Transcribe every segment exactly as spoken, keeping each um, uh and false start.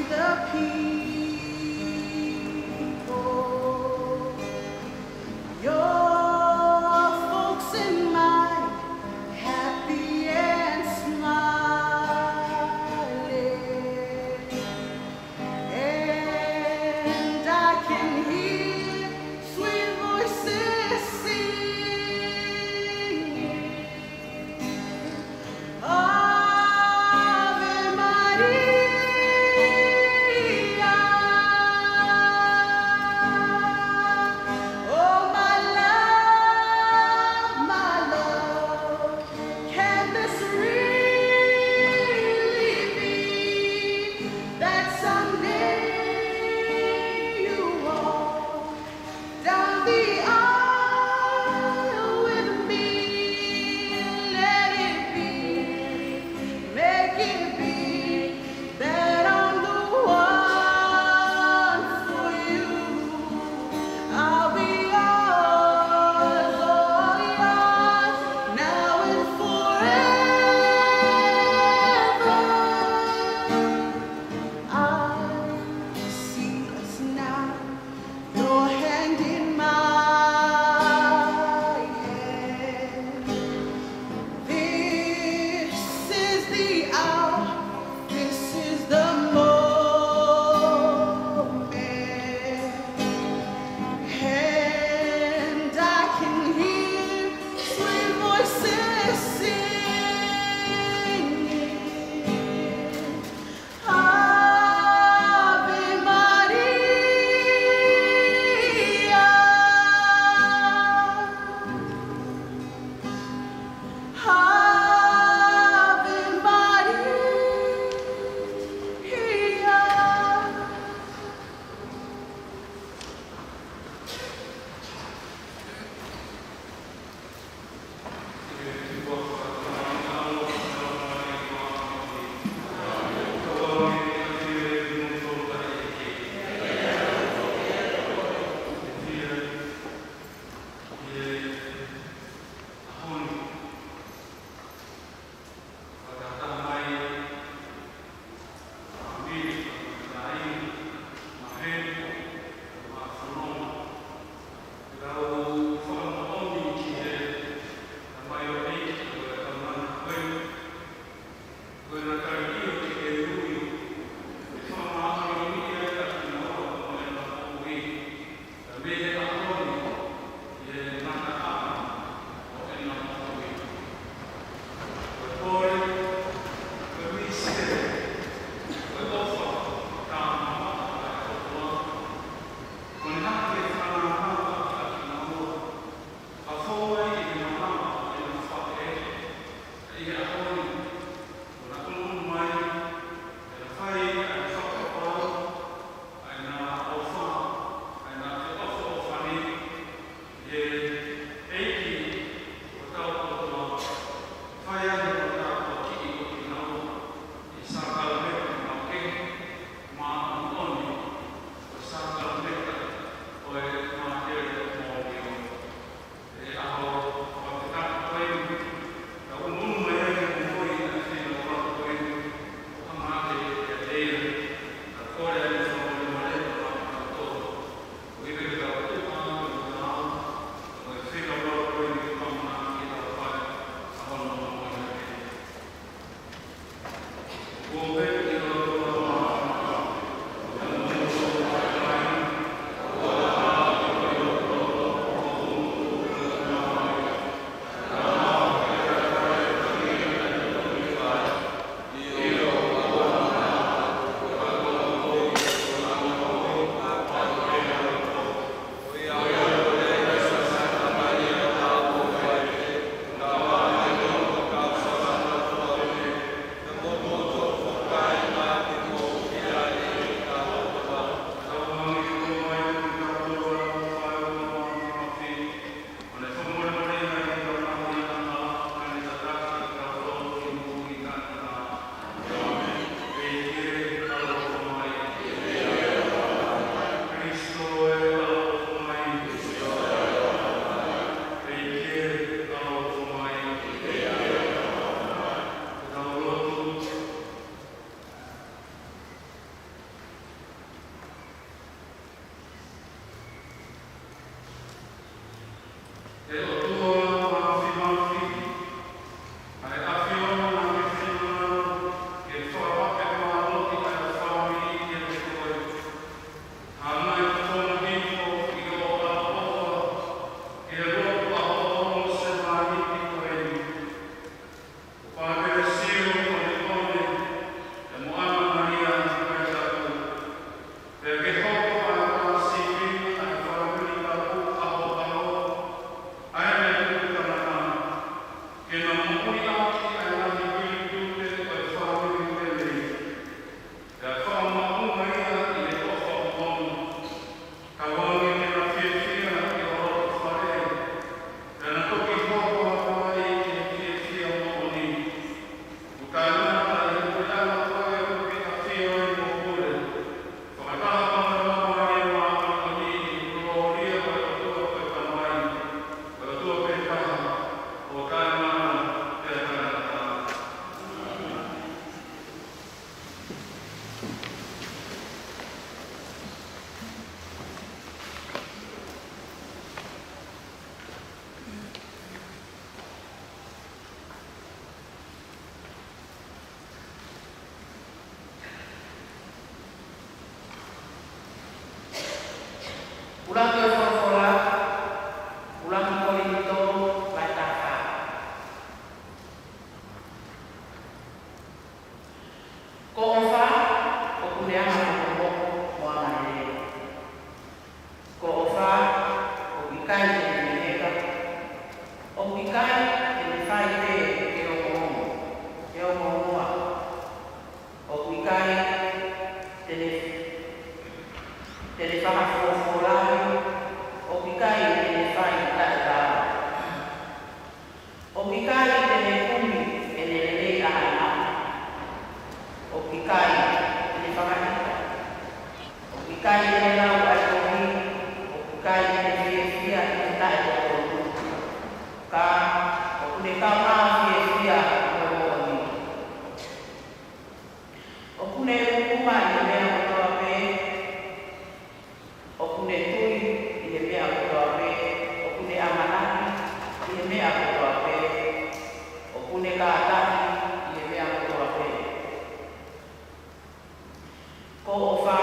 the people. Your folks in my happy and smiling, and I can hear sweet voices singing. Ave Maria. te ne fakafuofuolahi, ʻoku ʻikai te ne fai taʻetaau. ʻOku ʻikai te ne kumi ʻene lelei ʻa e ʻaho. ʻOku ʻikai te ne fakahita. ʻOku ʻikai te ne lau ʻa e kovi. ʻOku ʻikai te ne fiefia ʻi he taʻetotonu. Ka ʻoku ne kaungā fiefia mo e moʻoni. ʻOku ne ʻuʻuma ʻi he meʻa kotoa pē. ʻOku ne tui ʻi he meʻa kotoa pē. ʻOku ne ʻamanaki ʻi he meʻa kotoa pē. ʻOku ne kātaki ʻi he meʻa kotoa pē. Ko ʻOfa,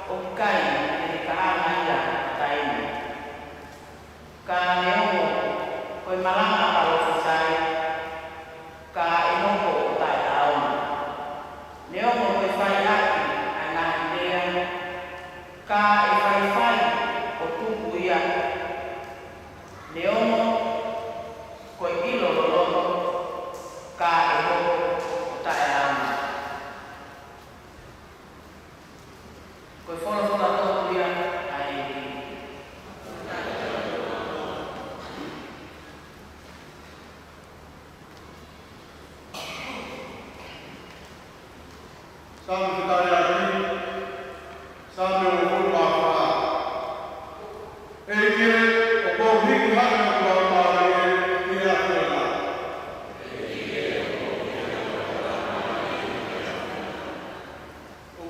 ʻoku ʻikai te ne kaʻanga ia ʻa taimi. Ka neongo ko e malanga palōfisai, ka ʻe hoko ʻo taʻetaau. Neongo ko e fai ʻaki ʻa e ngaahi lea, ka ʻe faifai ʻo tuku ia. Neongo ko e ʻilo loloto, ka ʻe hoko ʻo taʻetaau. Ko e folofola toʻo ia ʻa e ʻEiki. Saame fetaliaki, Saame uofulu mā fā. ʻEiki, ʻoku ou hiki hake hoku laumālie ki he ʻAfiona.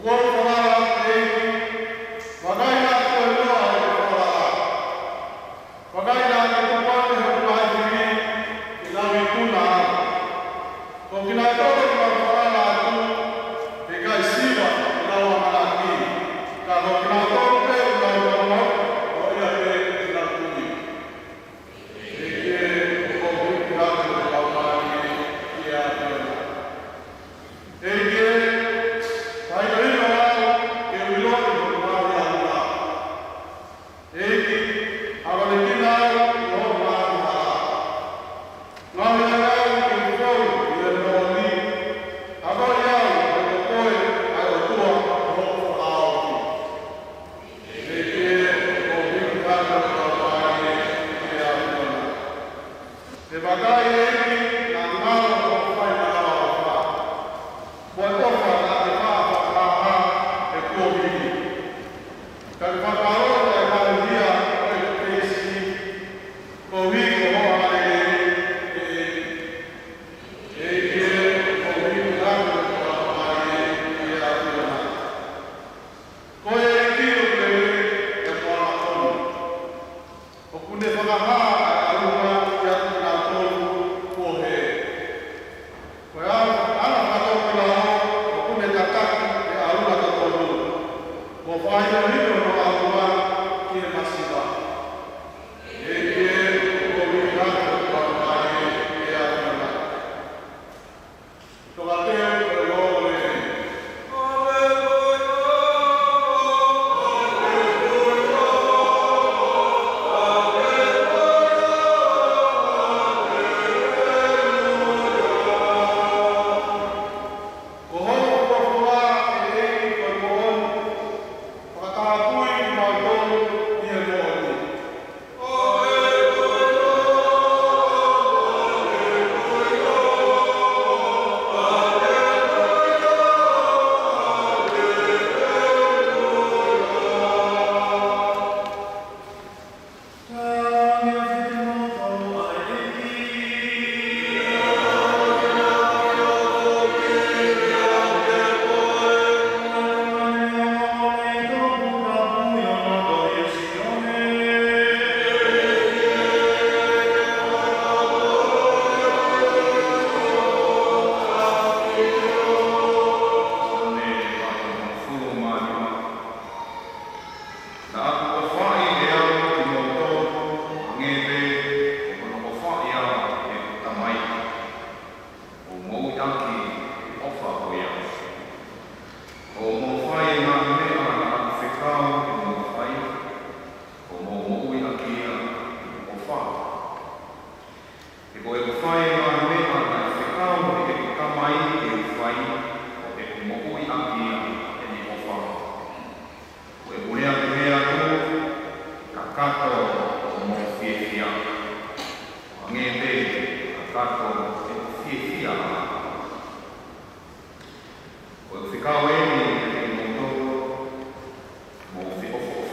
ʻOku ou falala ʻEiki, vakai naʻa toe noa ʻeku falala. Vakai naʻa ke tukuange hoku ngaahi fili ke nau ikuna au. Ko kinautolu ʻoku nau falala atu, he ʻikai siva ʻenau ʻamanaki. Ka ko kinautolu pē ʻoku nau maumauʻi, ko ia pē ʻoku nau tui. ʻEiki, ʻoku ou hiki hake hoku laumālie ki he ʻAfiona. ʻEiki, fakahinohino au ke u ʻiloʻi hoku ngaahi ʻalunga. ʻEiki, akonekina au ʻi hoku ngaahi hala. Ngaohi au ke u fou ʻi he moʻoni. Akoʻi au he ko koe ʻa e ʻOtua ʻo hoku fakaʻauha. ʻEiki, ʻoku ou hiki hake hoku laumālie ki he ʻAfiona. He vakai ʻEiki, naʻa ngalo hoku fai manavaʻofa. Ko e ʻofa naʻa ke faʻa fakahā he kuohili. Ka ke fakahā ʻa e mahuʻinga ʻo e peisi, koeʻuhi ko hoʻo ʻAlo lelei, ʻEiki. ʻEiki, ʻoku ou hiki hake hoku laumālie ki he ʻAfiona. Ko e ʻEiki ʻoku lelei pea mo ʻangatonu. ʻOku ne fakahā ʻa e ʻalunga kiate kinautolu kuo hē. Ko e ʻAlo, ʻAlo fakatōkilalo, ʻoku ne tataki ʻa e ʻalunga totonu. Mo fakahinohino hono ʻalunga ki he masiva. ʻEiki, ʻoku ou hiki hake hoku laumālie ki he ʻAfiona. Tokateu ko e ongoongolelei. Ko hoʻo folofola, ʻEiki, ko e moʻoni. Fakatapu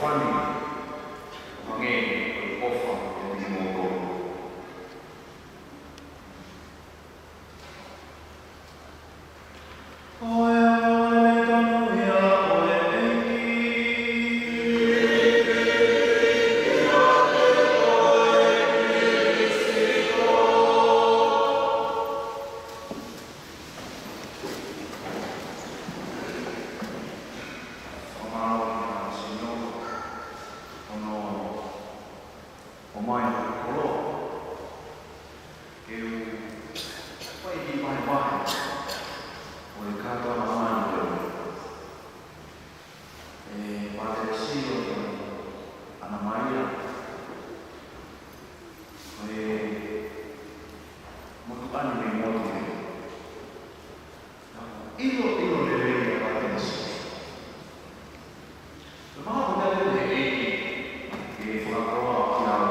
Pani, ʻo hangē ko e ʻofa ʻiate kimoutolu. Ko e ʻofa ʻoku ne tonuhia ʻo e ʻEiki. Fakamālō ki he Siasí, ʻoku ne ʻomai ʻa e koloa ke u fai ki he vahevahe ʻo e kātoanga mālie ʻo e Pātele Sio ʻa Ana Malia, ʻa e motuʻa ni mei Motu. Naʻá ku ʻilo, ʻilo lelei ʻa Pātele Sio. Pea mahalo ko e ʻEiki ke fakakoloa kiate au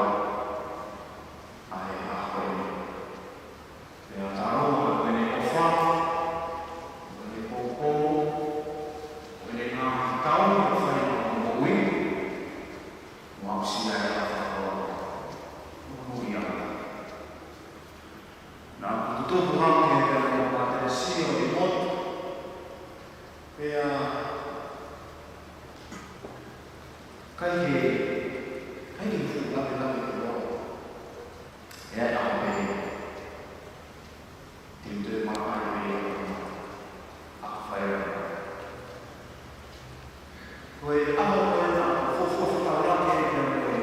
ʻa e ʻaho ko eni. Pea talu ʻa ʻene ʻofa, ʻene poupou, ʻene ngaahi taʻu ʻoku fai ʻi hoku moʻui, ʻoku ou aʻusia ʻa e fakakoloa. Monūʻia. Naʻá ku tutupu hake pea mo Pātele Sio ʻi Motu. Pea ʻikai ke, ʻikai ke fuʻu lavelave ke loa. ʻE ʻi ai e ʻaho pē te u toe mamaʻo ai pē ʻi he ʻaho faiako. Ko e ʻaho ko ē naʻá ku fuofua fetaulaki ai pea mo e,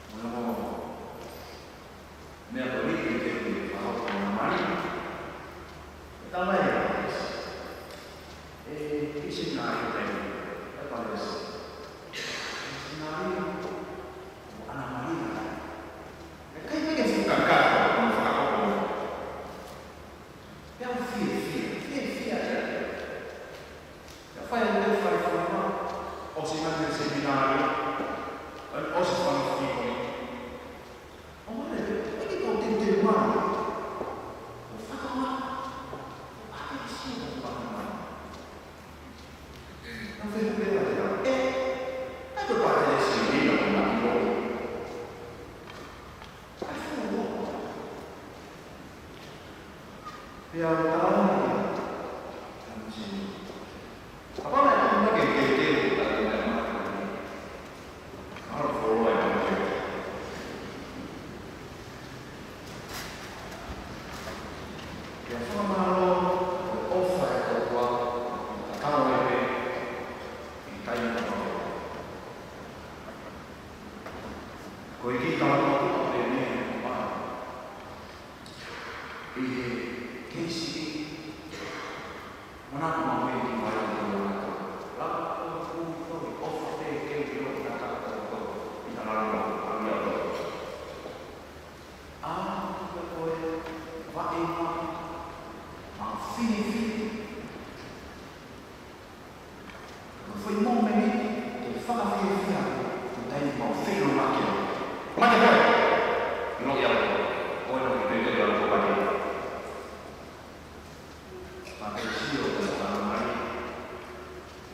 mo e ongo meʻa ko eni ke u fakahoko ʻa Ana Malia. Pea talamai ʻe Pātele Sio, ʻe, ʻe ʻi he seminalio taimi ni, ʻe Pātele Sio, ʻi he seminalio ʻo Ana Malia. ʻE ʻikai pē ke fuʻu kakato hono fakahoko. Pea u fiefia, fiefia ʻia. Pea fai ʻa e fai fai ma, ʻosi mai e seminalio, ʻosi fanga fili ko ē. ʻO mare, ʻoku ʻikai ke u teuteu mai. ʻO fakama, ʻo Pātele Sio ʻo fakama. Naʻá ku fehuʻi leva kiate ia, ʻe, ʻa e ko Pātele Sio ʻi heni ʻoku ou ʻilo. ʻA e fuʻu ʻofa. Pea u tala ange, kapau naʻe tuku mai ke u teuteu ʻa e meʻa mālie ko eni, mahalo fuoloa ʻi he meʻa. Pea fakamālō, ko e ʻofa ʻa e ʻOtua, ʻoku tatau ai pē ʻi he taimi kotoa pē. Ko e kiʻi talanoa ʻoku ou pehē ni ʻoku ʻomai ʻi he K C E, manatu maʻu pē ki he vai ʻo e ʻOtua. Lava ʻo kumi ko e ʻofa pē ke u ʻilo ʻa e ʻOtua ʻi he talanoa ʻa e ʻOtua. ʻA, ko e vaʻinga, maʻu fiefia. Ko e foʻi mōmeniti ke fakafiefia, ko e taimi mau feʻiloaki ai. Mate koe! ʻIloʻi au koe. Ko ena ke toe toe au koe mate. Pātele Sio ʻo talamai,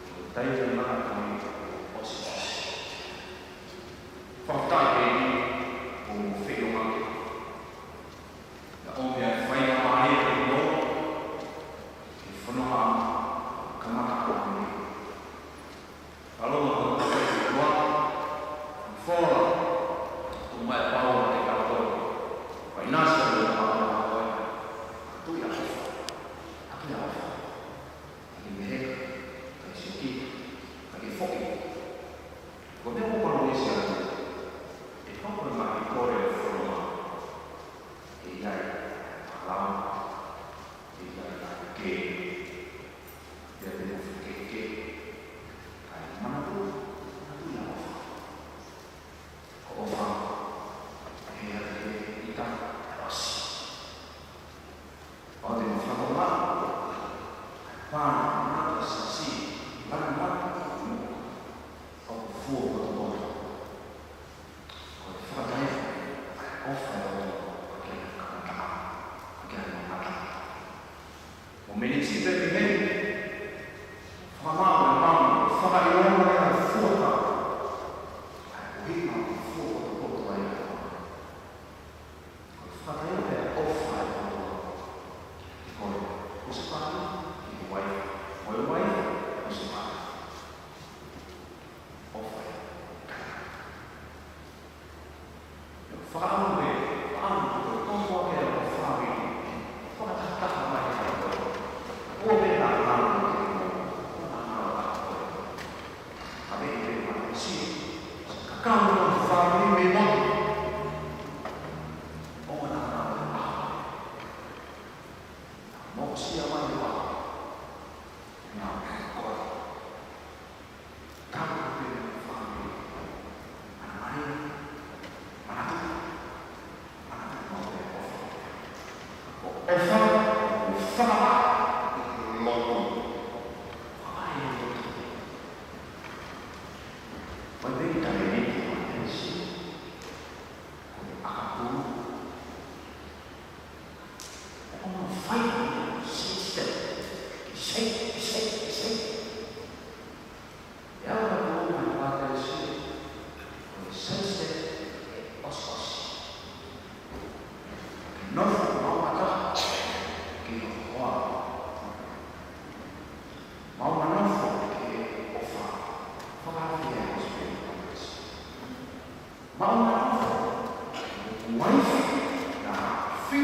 ko e taimi ʻa e ngaahi ʻosi ʻosi. Fakafetaʻi ʻEiki, ʻoku mou feʻiloaki. Naʻe ʻomi ʻa e faingamālie kiate kimoutolu ke fononga kamata ʻaho ni. Palōmesi ʻa e ʻOtua, fola, tuku mai ʻa Paula kiate kitautolu. Ko e ʻinasi ʻa e ʻOtua ʻa e ʻOtua. Tuʻi ʻa e ʻofa. ʻAki ʻa e ʻofa. ʻAki meheka, ʻikai siokita, ʻikai Tau no fāmili mei motu. ʻO mana na e ʻaho. Mo sia mai e ʻaho. Nau e koa. Tau pē mo e fāmili. Mana mai. Mana tu. Mana tu mo e ʻofa. ʻOfa. ʻOfa. Lotu. ʻOfa. Lotu. Mai pē ki taimi ni ko e ʻenisi. Ko e ʻakapulu. ʻOku mau fai, sei, sei, sei, sei. ʻE au ʻa e ʻakapulu mai pātele sei, ko e sei, sei, ʻe ʻosiʻosi. Ke nofo mau mata, ke hoa. Mau manofo ke ʻofa. Fakaafe ʻa e ʻosi pē. Mau manofo. Uaifi, na fi,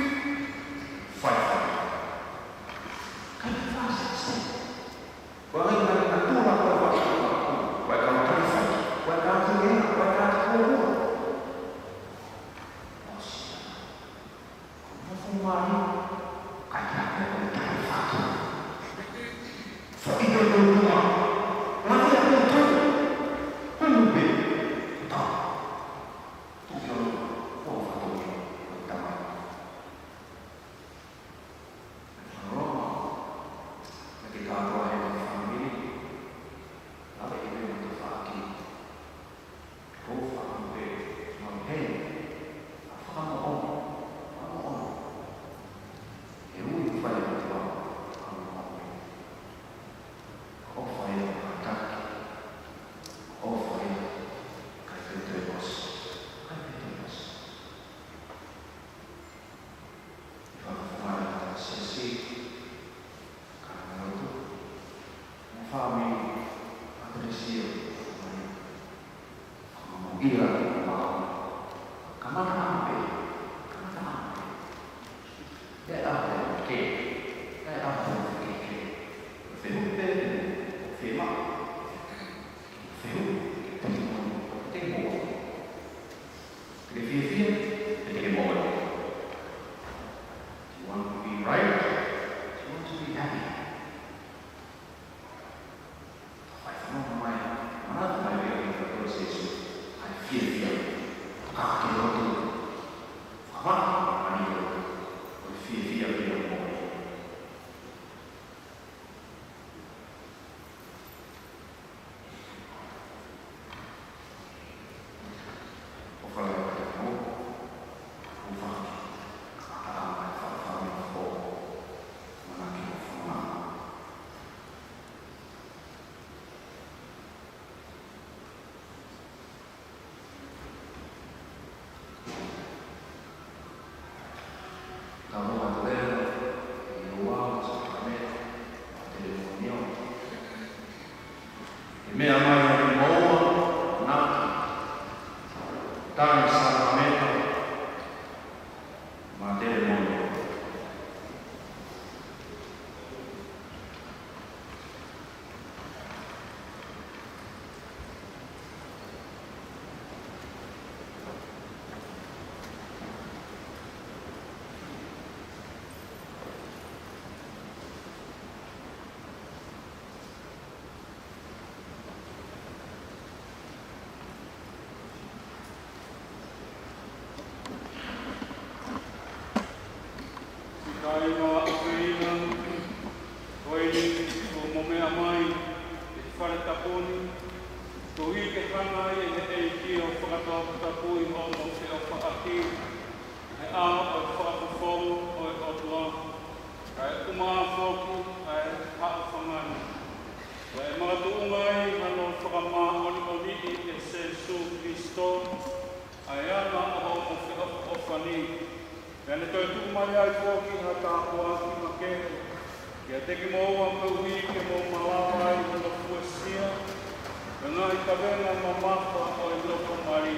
fai fai. Kai fai fai. Ko e ʻai na na tula ko e fai fai. Ko e kau tai fai. Ko e kau tui ena. Ko e kau tui ena. ʻOsi. Ko e fuʻu mali, kai ke ʻai ko e tai fai. Foʻi pē ko e tuma. Lahi a ko e tau. Kunu pē. Tau. Tuki o lua. Ko e fatu ni. Ko e tamai. Roma. Naʻe ke kātoa he fāmili. Lava e mea mo e tafaʻaki. Ko e fāmili pē, mau he, ʻa fakamoʻoni, fakamoʻoni. He ui fai ʻa te wau, fakamoʻoni. ʻOfa ia, kātaki. ʻOfa ia, kai pē toe ʻosi. Kai pē toe ʻosi. ʻI he fakafofonga ʻa e siasi, kāingalotu, mo e fāmili, ʻa Teresia, mai. Ko e mau ʻila, ko e mau. Kamata ʻaho pē, kamata ʻaho pē. ʻE ʻaho pē, ke. ʻE ʻaho pē, ke, ke. Fehuʻi pē, fehuʻi. Fehuʻi, ke te mo, ke te mo. Te ke fiefia, pe te ke moʻoni. Do you want to be right? Do you want to be happy? Fai fanongo mai, manatu mai pē ki he ʻOtua ko Sīsū, ʻa e fiefia, ka ke lotu, fakavaka, ʻa e lotu, ko e fiefia pē ʻa e moʻoni. Ka mo atu lea, ʻi he ua, sākalamēniti, matelemonio. ʻE meʻa mai ʻa e moua, naki, tae sākalamēniti, matelemonio. Kāinga ʻofeina, ko eni kuo mou meʻa mai ʻi he fale tapu ni, koeʻuhi ke hanga ʻe he ʻEiki ʻo fakataputapui hoʻomou feʻofaʻaki ʻi he ʻao ʻo e fakafofonga ʻo e ʻOtua, kae ʻumaʻā foki ʻa e haʻofanga ni. Pea ʻe makatuʻunga ai hano fakamāʻoniʻoniʻi ʻe Sīsū Kalaisi, ʻa e anga ʻo hoʻomou feʻofoʻofani. Pea ne toe tuku mai ai foki ha tāpuaki makehe kiate kimoua koeʻuhi ke mou malava ai hono fuesia ʻa e ngaahi kavenga mamafa ʻo e nofo mali.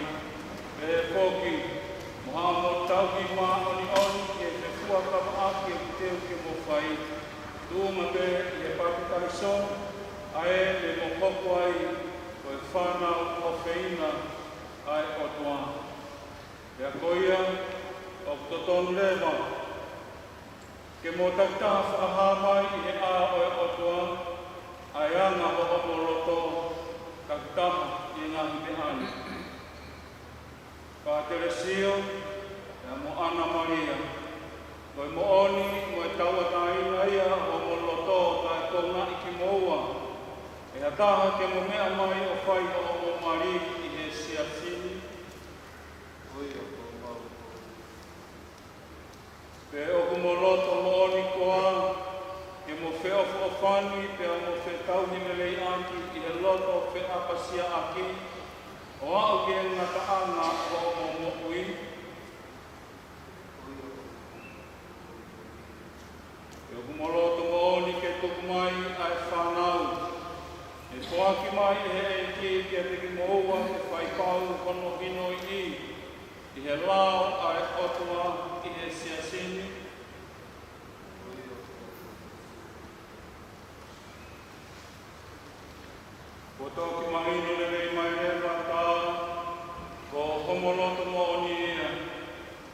Pehē foki, mo haʻamou tauhi māʻoniʻoni ki he fuakava ʻaki ʻoku teu ke mou fai, tuʻunga pē ʻi he papitaiso, ʻa ē te mou hoko ai ko e fānau ʻofeina. ʻa e ʻOtua. Pea ko ia, ʻoku totonu leva ke mou takitaha fakahā mai ʻi he ʻao ʻo e ʻOtua ʻa e anga ʻo hoʻomou loto, takitaha ʻi he ngaahi meʻa ni. Fātelesio, pea mo ʻAna Malia, ko e moʻoni mo e tauʻatāina ia ʻo hoʻomou loto, kae konga ʻi kimoua ʻe ha taha ke mo meʻa mai ʻo fai hoʻomou mali ʻi he siasi ni. Ko ia ko mau. Pea ʻoku mo loto moʻoni koā ke mo feʻofoʻofani pea mo fetauhi lelei ʻaki ʻi he loto feʻapasiaʻaki, ʻo aʻu ki he ngataʻanga ʻo hoʻomou moʻui? Pea ʻoku mo loto moʻoni ke tuku mai ʻa e fānau ʻe foaki mai ʻe he ʻEiki kiate kimoua ke fai pau hono hinoiʻi ʻi he lao ʻa e ʻOtua ʻi he siasi ni? Kuo toki mahino lelei mai leva, ka ko homo loto moʻoni ia,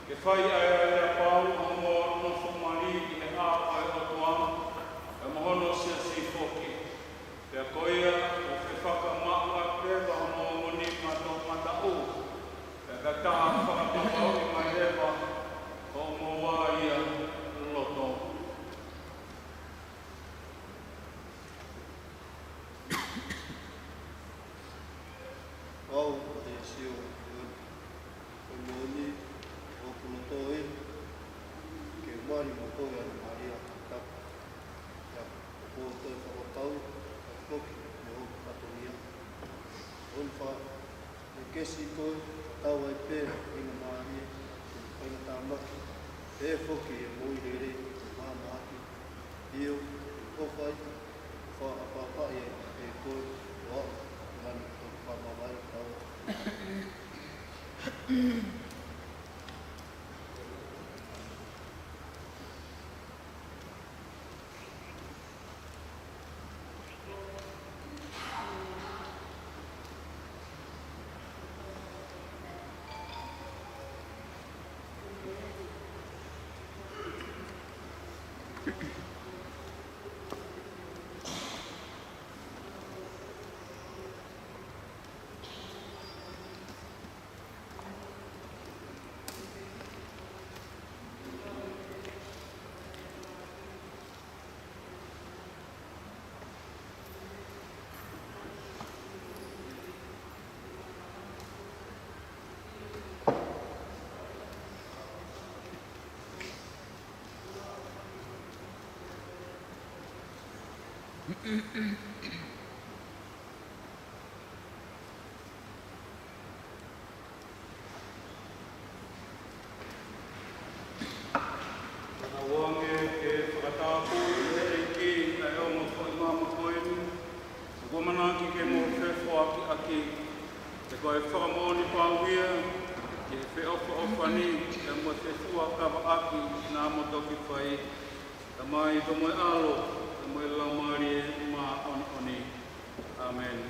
ke fai ʻa e lea pau hoʻomou nofo mali ʻi he ʻao ʻo e ʻOtua, pea mo hono siasi foki. Pea ko ia, ʻoku fefakamaʻu ʻaki leva homou ongo nima toʻomataʻu, pea takitaha fakapapauʻi mai leva hoʻomou ʻā ia loto. Au, ʻa e sio, ʻa e moʻoni, ʻoku loto ia ke mali mo koe ʻAna Malia, tapu. Ia, ʻoku ou toe fakapapau atu foki mei hoku fatongia. ʻOku ou fa-, ʻe kesi koe, tau ai pē ʻa e ʻuhinga mālie, ʻa e faingatāmaki, pehē foki ʻa e moʻui lelei, ʻo maama ʻaki. ʻIo, ʻofa ai, ʻofa ʻapaʻapaʻi ai ʻe koe, ʻo aʻu ki he ngaahi toki fakamamahi tau. Pea ʻoange ke fakatāpui ʻe he ʻEiki ʻa e ongo foʻi maama ko eni, ʻoku ou ʻamanaki ke mo fefoakiʻaki, he ko e fakamoʻoni pau ia ki he feʻofoʻofani, pea mo e fefuakavaʻaki naʻa mo toki fai, Tamai, pea mo e ʻAlo, pea mo e Laumālie Māʻoniʻoni. ʻĀmeni.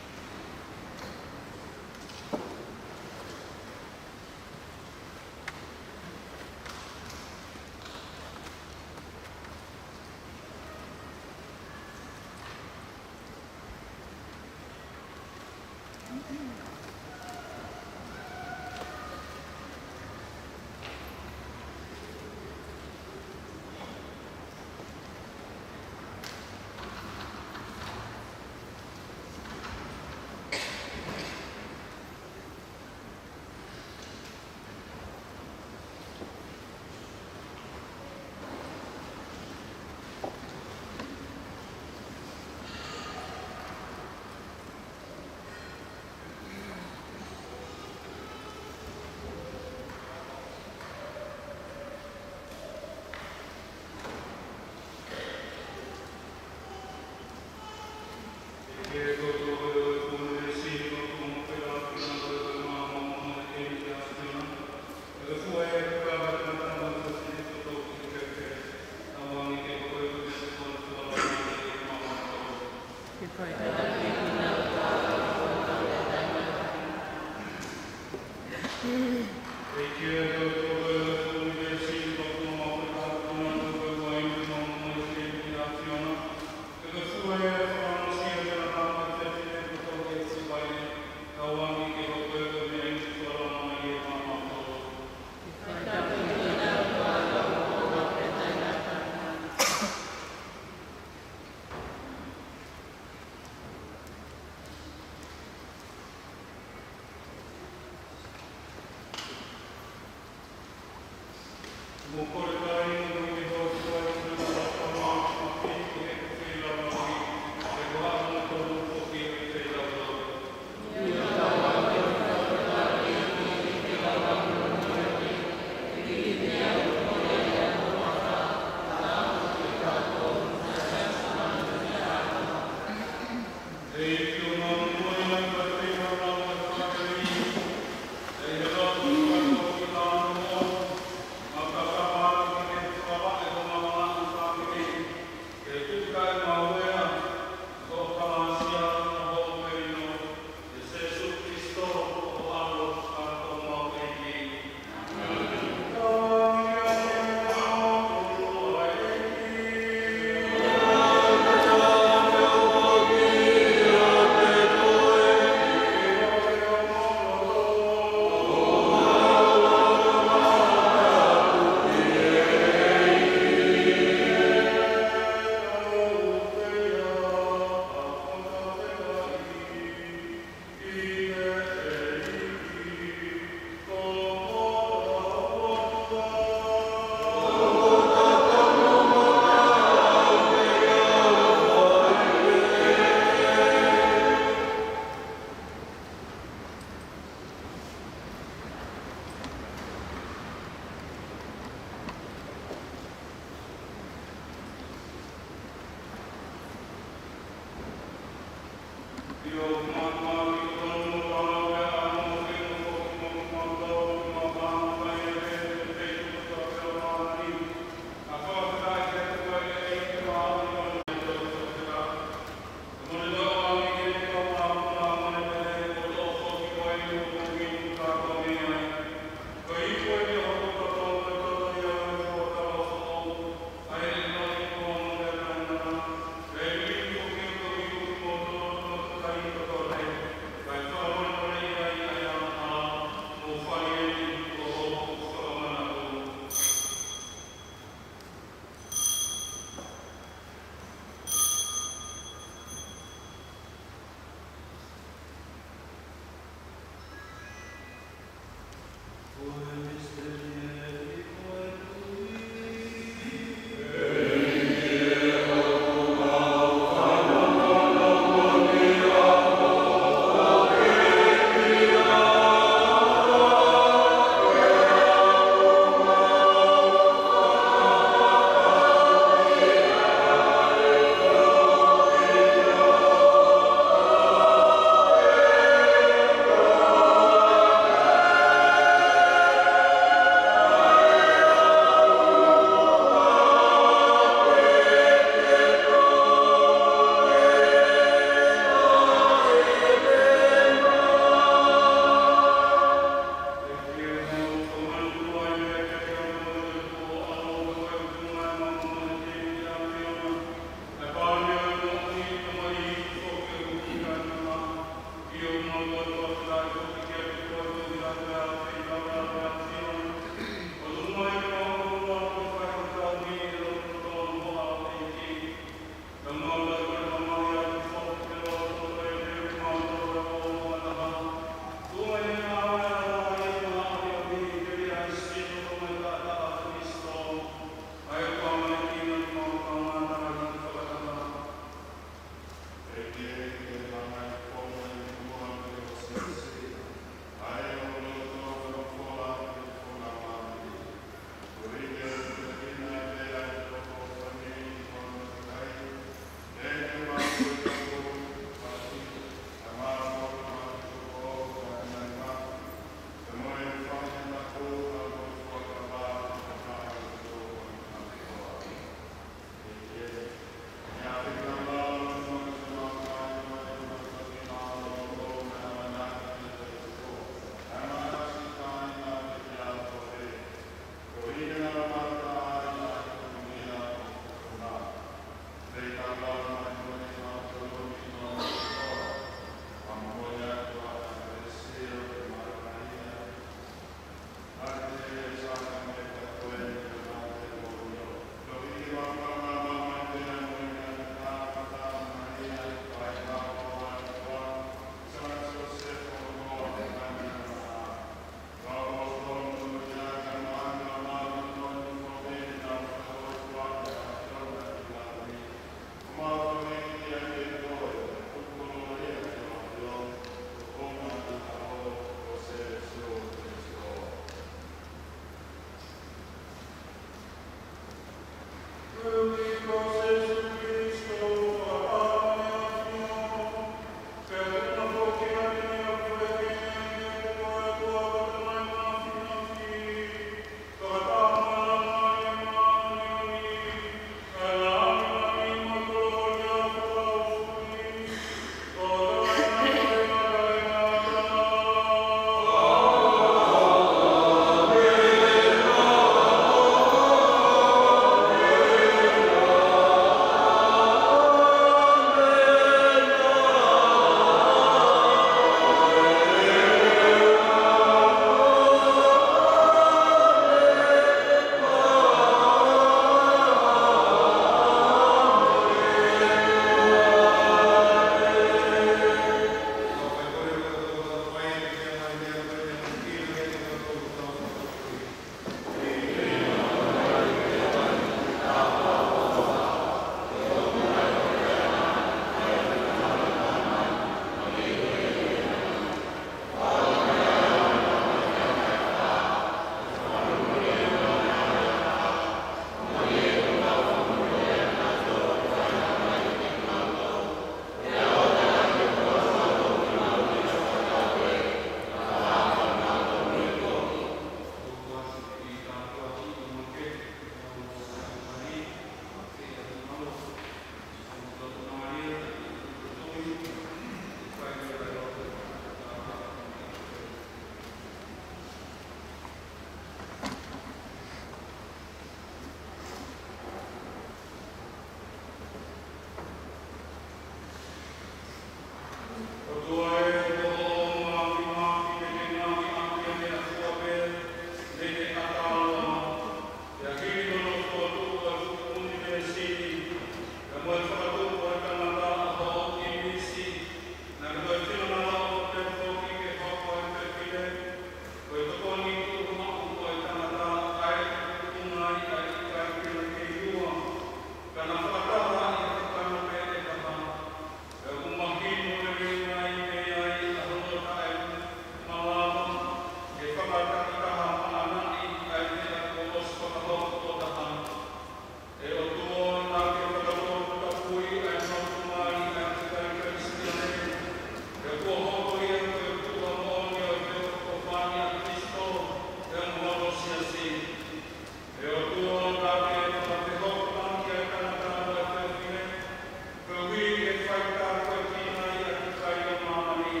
ke fai tāpuekina ʻa e kakai ʻo māmani,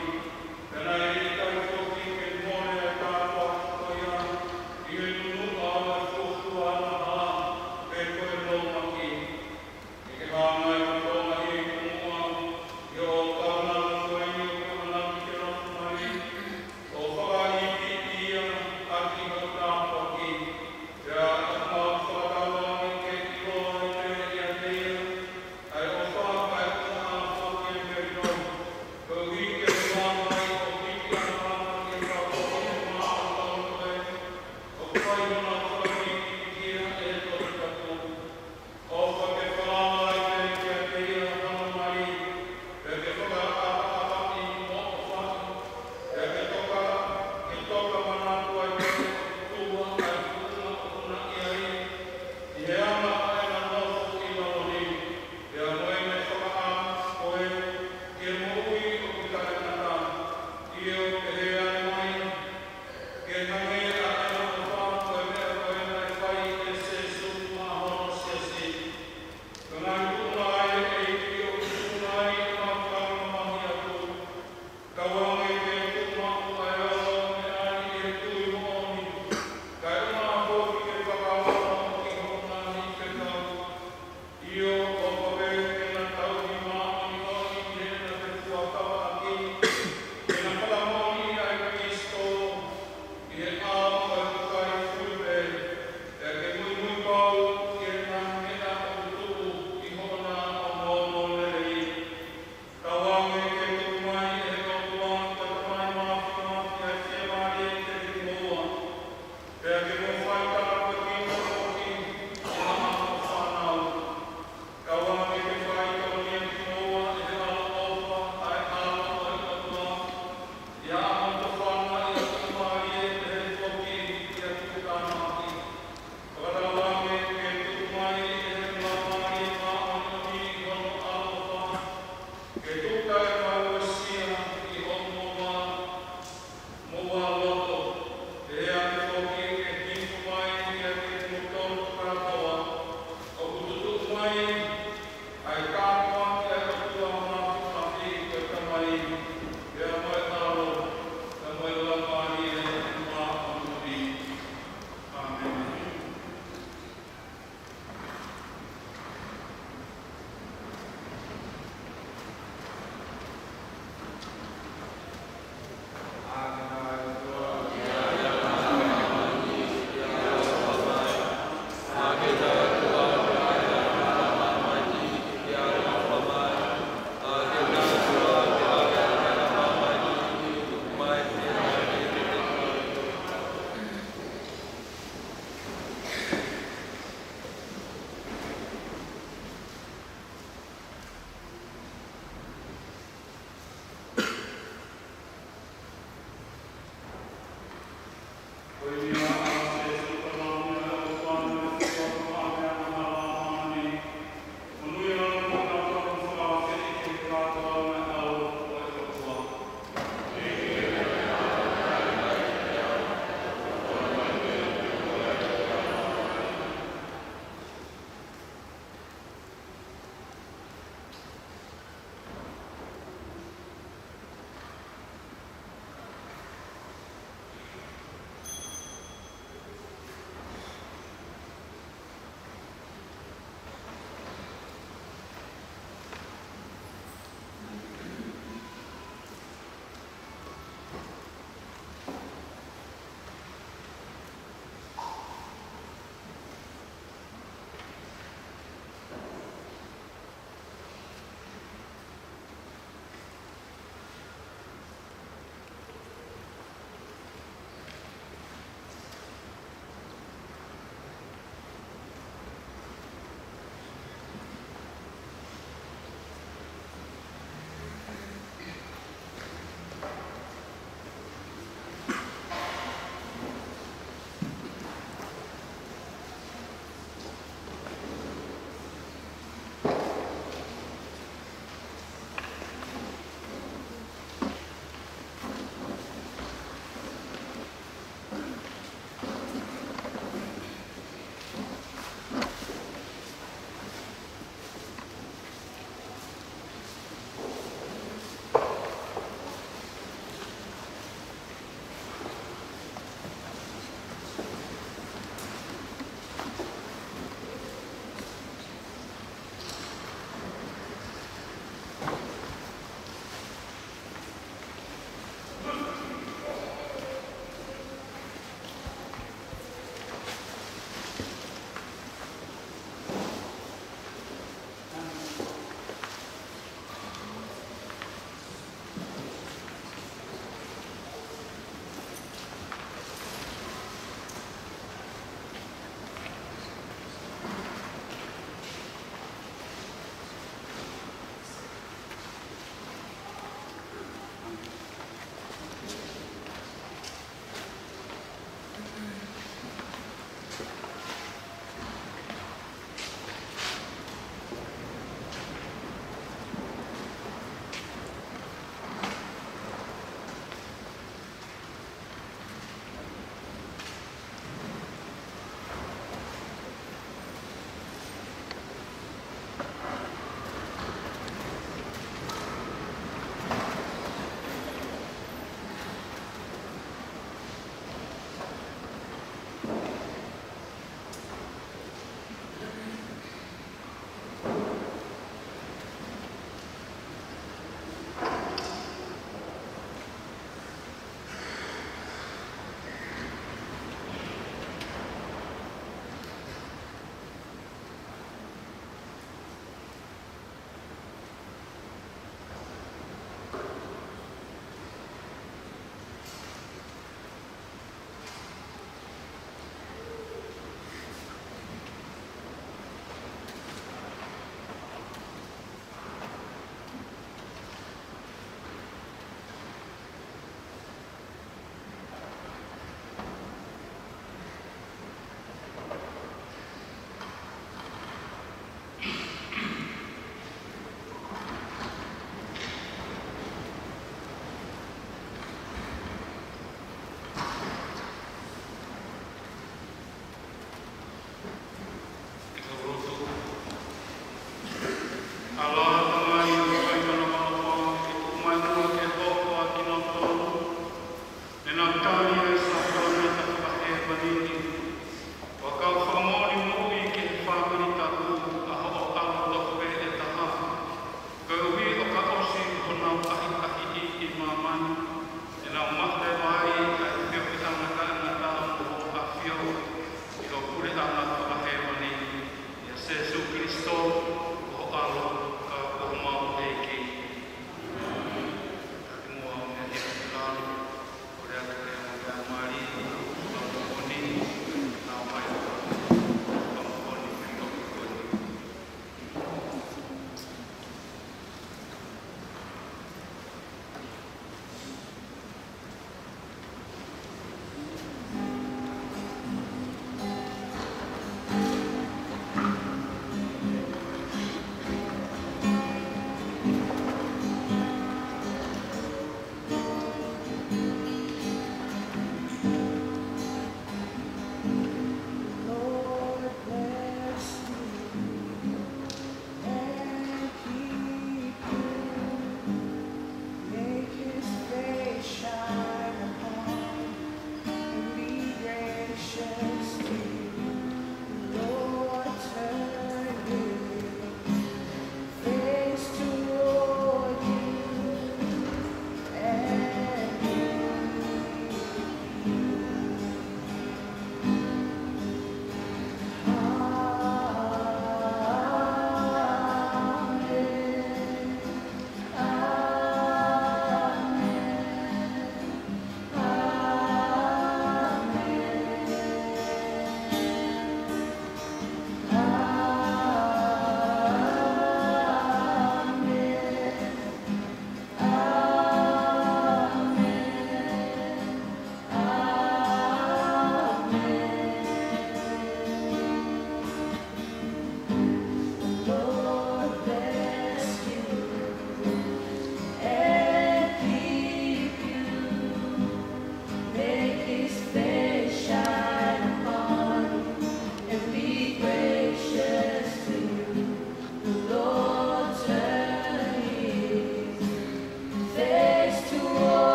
pea naʻe ʻikai foki ke mole ʻa e tāpuaki ko ia ʻi he nunuʻa ʻo e fuofua angahala pe ko e lōmaki. Ke ke hanga ʻe koe ʻo ʻi he kumuʻa ʻi hoʻo kaunanga ko eni ʻoku ʻamanaki ke lotu mai, ʻo fakaʻipiʻi ia ʻaki hoʻo tāpuaki, pea ʻoku mau fakatauange ke ʻiloa ʻe ia ʻiate ia ʻa e ʻofa kae ʻumaʻā foki e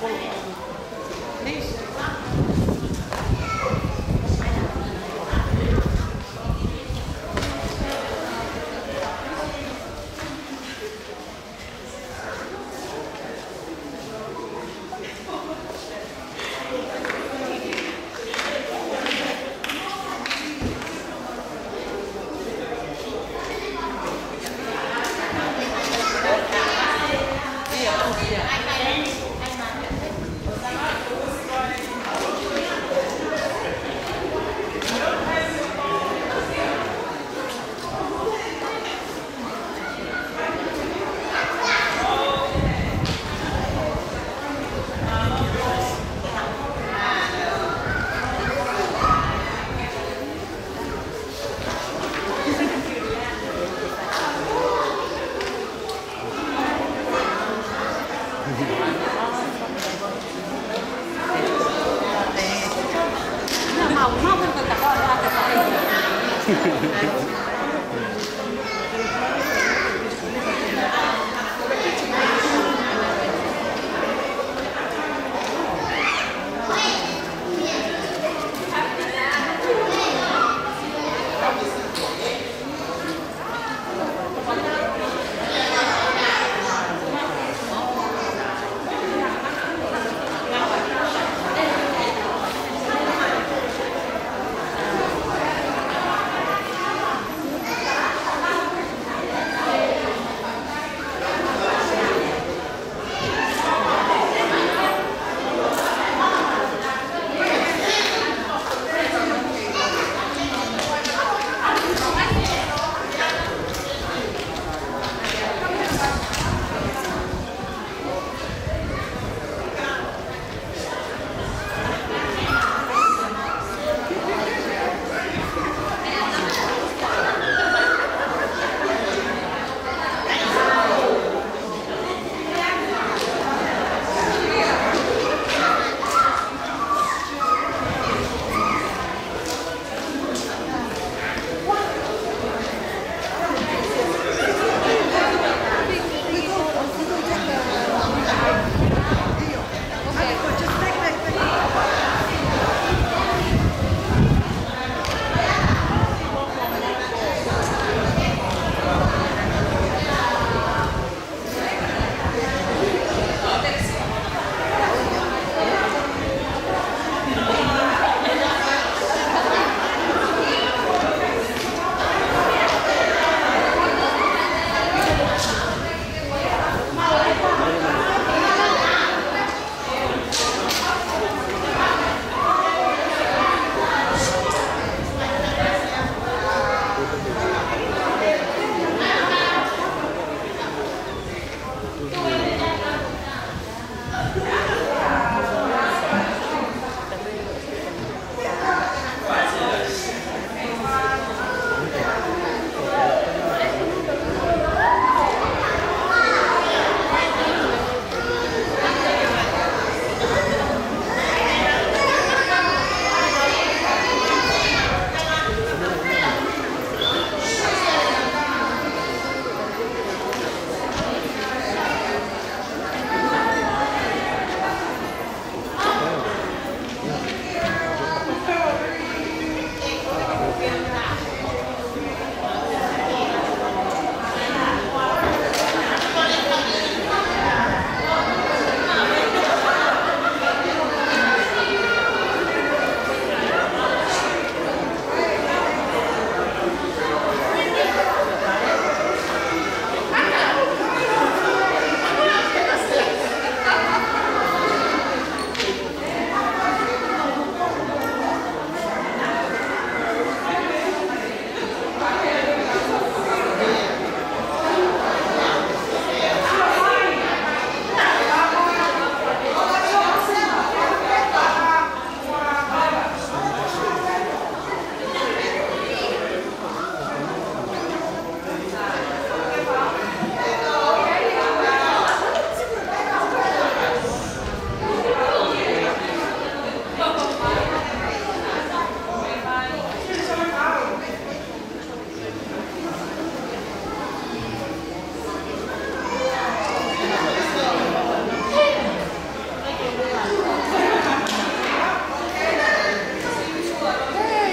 Koloa.